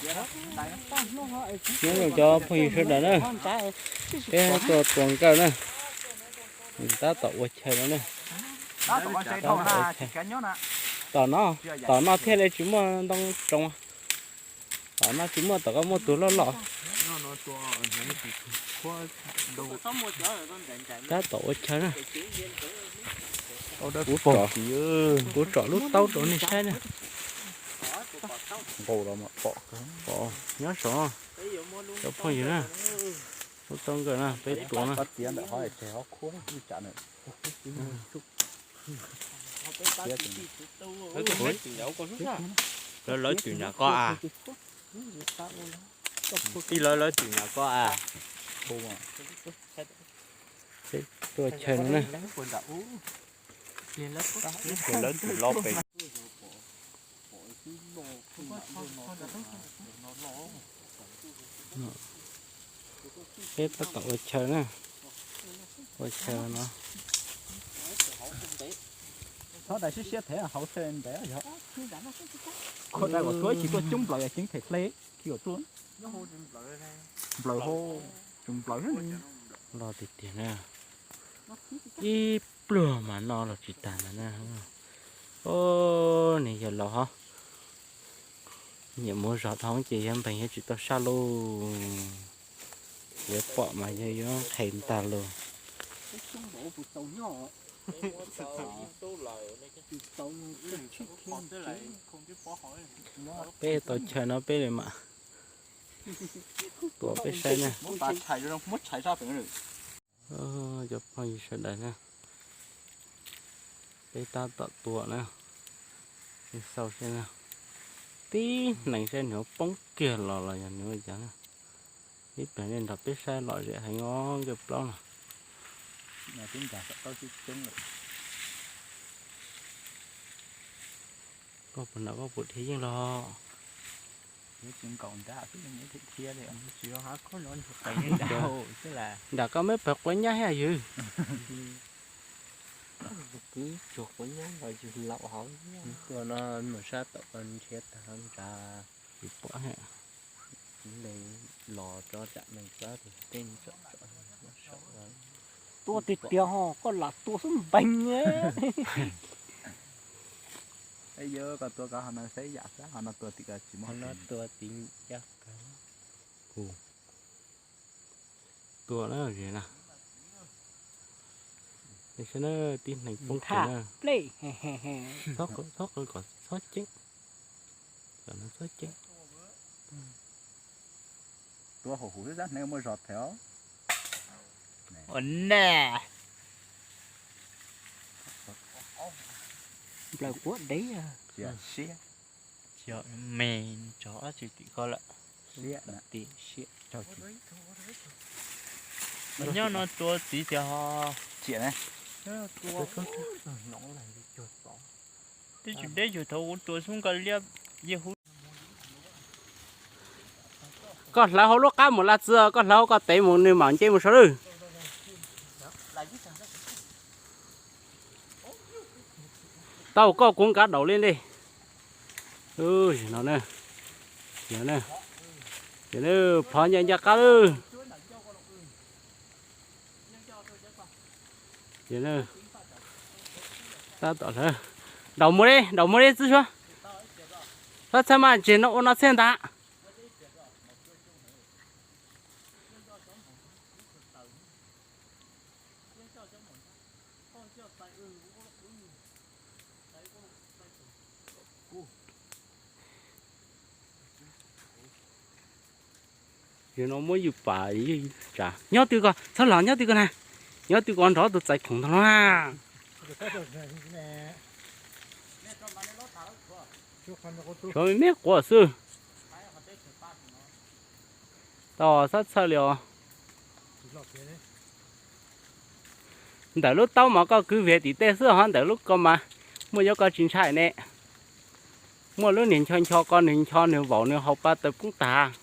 Nyob zoo cov phooj ywg sawv daws na, peb tuaj tua nkawj na, tab tom ua chaw no na. Tom no, tom no thiaj li tsis muaj ntoo roo. Tom no tsis muaj, tom koj muaj tus loj loj. Tab tom ua chaw na. Kuv tsom, kuv tsom lub taub rau nej saib na. Nyob saud, cov phooj ywg na, lub taub nkawj na peb tua na. Lawv, lawv twm nram ko a. Tij, lawv, lawv twm nram ko a. Peb tuaj chaw no na. Lawv twm los pem. Peb tab tom ua chaw na. Ua chaw no. Txhob dai siab siab thev hauv xwb ntev yog. Khuam dai kom tuaj tsis tuaj coob nplaws ceev them hle khi kom tuaj. Nplaws hauv, tseem nplaws. Loj tiag tiag na. Ib pluag mas noj los tsis tag ntag na. Os, nws yog laus hos. Nyiam mus zog dhau ces yawg npeeg yawg tsis tau saj lauj. Yawg pom mas yawg yuav qhev ntag lauj. Peb tau chaw no peb li mam tuav peb saib na. Cov phooj ywg sawv daws na, peb tab tom tuav na, xauj saib na, tib hneev saib nws poob kiag los los yog nws ua cas na. Ib pliag nej nrog peb saib lom zem heev os nkawj plaub no. Koj puas hnov koj puas dhia yeej los? Nram koj meb pawg quav nyab thiab yws. Kuv tsuag quav nyab los yws laus hauv. Tuaj no mus sab tom koj nrhiav tag nrad. Tsis pom thiab. Los tso tsam neeg txawv tej tso. Tua tiag tiag ho, koj lam tua xub npeeg. Yog koj tua koj ho no saib yam xwb, ho no tua tim ko tsis muaj, ho no tua tim ncaj kawg. Tua na, na, tib neeg poob kiag na. Txhob qw kom txhob ceeb, kom txhob ceeb. Tua hauv huv xwb, hnub muaj zog thev os. Ua na. Nplawm quav dev. Siab. Me tso ob txwm tim koj lawm. Siab na. Tim siab. Nyob no tua txiv tiag ho. Tsiam ne. Twb tsis deb yus thaum kuv tua xub nkaus liab yej hub. Koj hlawv hauv lub qab mus laj txwv, koj hlawv hauv koj tev mus nws mam nce mus saud lawm. Tau koj kuv nkav daus li ntej. Yog no, yog no, phov ncaj ncaj qab lawm. Tab tom hlawv. Daus mus li, daus mus li txwb suab. Txhob txhawj mas, tsis no ua no txhiaj ntag. Yog no muab yus pam, yus tsav. Nyob twg ko, txhob los nyob twg ko na. Nyob twg ko nrov tus txais khoom ntag los na. Tshuav me me quav xwb. Tau, txhob txhawj li os. Ntawm lub taub mas koj kwv vias tim tej xwb ho, ntawm lub ko mas muaj yuav koj tsis ntshai ne. Muaj lub niag ncho ncho ko, nws ncho nws vaum nws haus pa taws poob tag.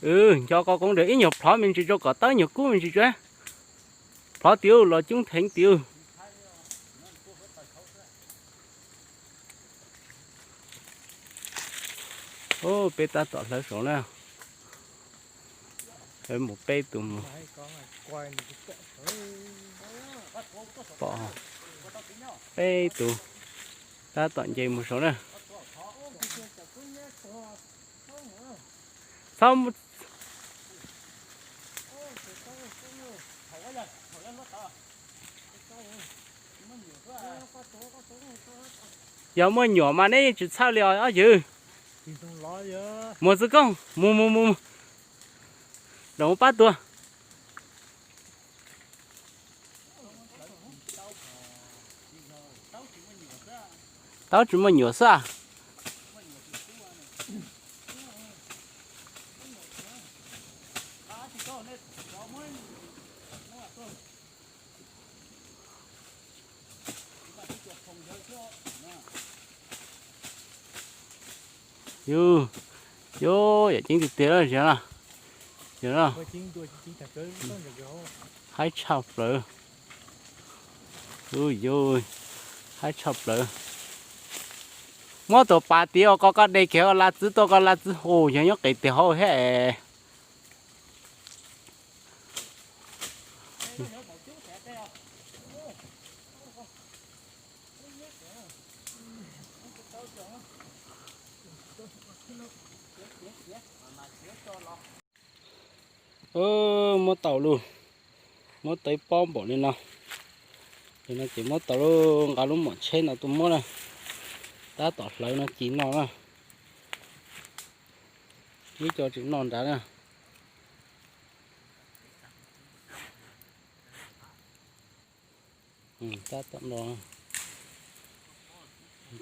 Nco qo koob ntawd ib nyuag plhov me ntsis tso kom tawb nyuag kub me ntsis tso. Plhov tiag los coob theev tiag. Peb tab tom hlawv saud na. Mus peb tus mus. Pom peb tus tab tom nce mus saud na. Txhob Yog muaj nyuam mas neb yeej tsis txhawj li os ob yawg. Mus xwb koj, mus mus mus mus. Rau pab tua. Taub tsis muaj nyuam xwb. Yus, yus yam ceeb tiag tiag lawm, yog no, yog no. Haib tshaj plaws. Yus, haib tshaj plaws. Muab tus pas tiv ua ko, koj de kiag ua la txwv tuaj, koj la txwv hu yog nyob qis tiag hauv thiab. Muab tau lug, muab tau ib pob npaum li no. Li no ces muab tau lub, nqa lub mom tsheb no tuaj muab na. Tab tom hlawv no ci noj na. Ib co tsis noj nrad na. Tab tom no,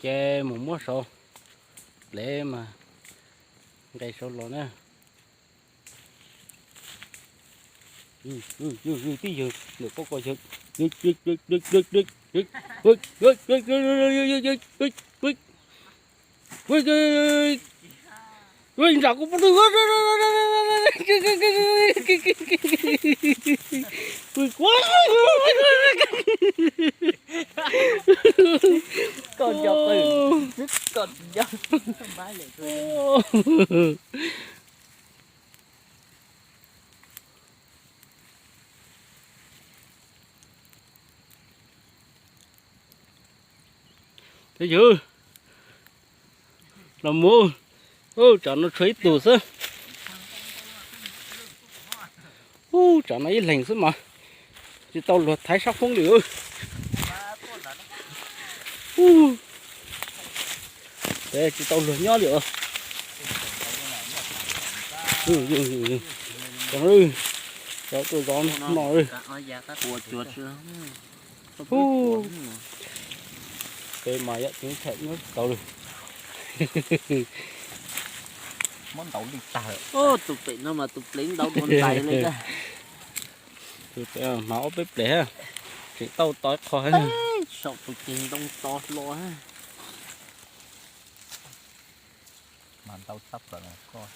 ces mus muab saud, plev mas nqes saud los na. Tib yawg ntawm koj ko yawg, nram kuv Tus yawg los mus, tsam no tshuav ib tug xwb. Ub, tsam no ib leeg xwb mas tsis tau luag thaiv sab foob li. Tsis tau luag nyob li os. Cov tuaj zov no. Peb mas yam tseeb thaum nyob tsis tau li. Tus pem no mas tus plev ntau dua ntais li. Tus pem hnav ob peb plev, tseem tau tau ib qho. Saum tus ceg ntoo to hlo. Mas ntau tshaj plaws koj.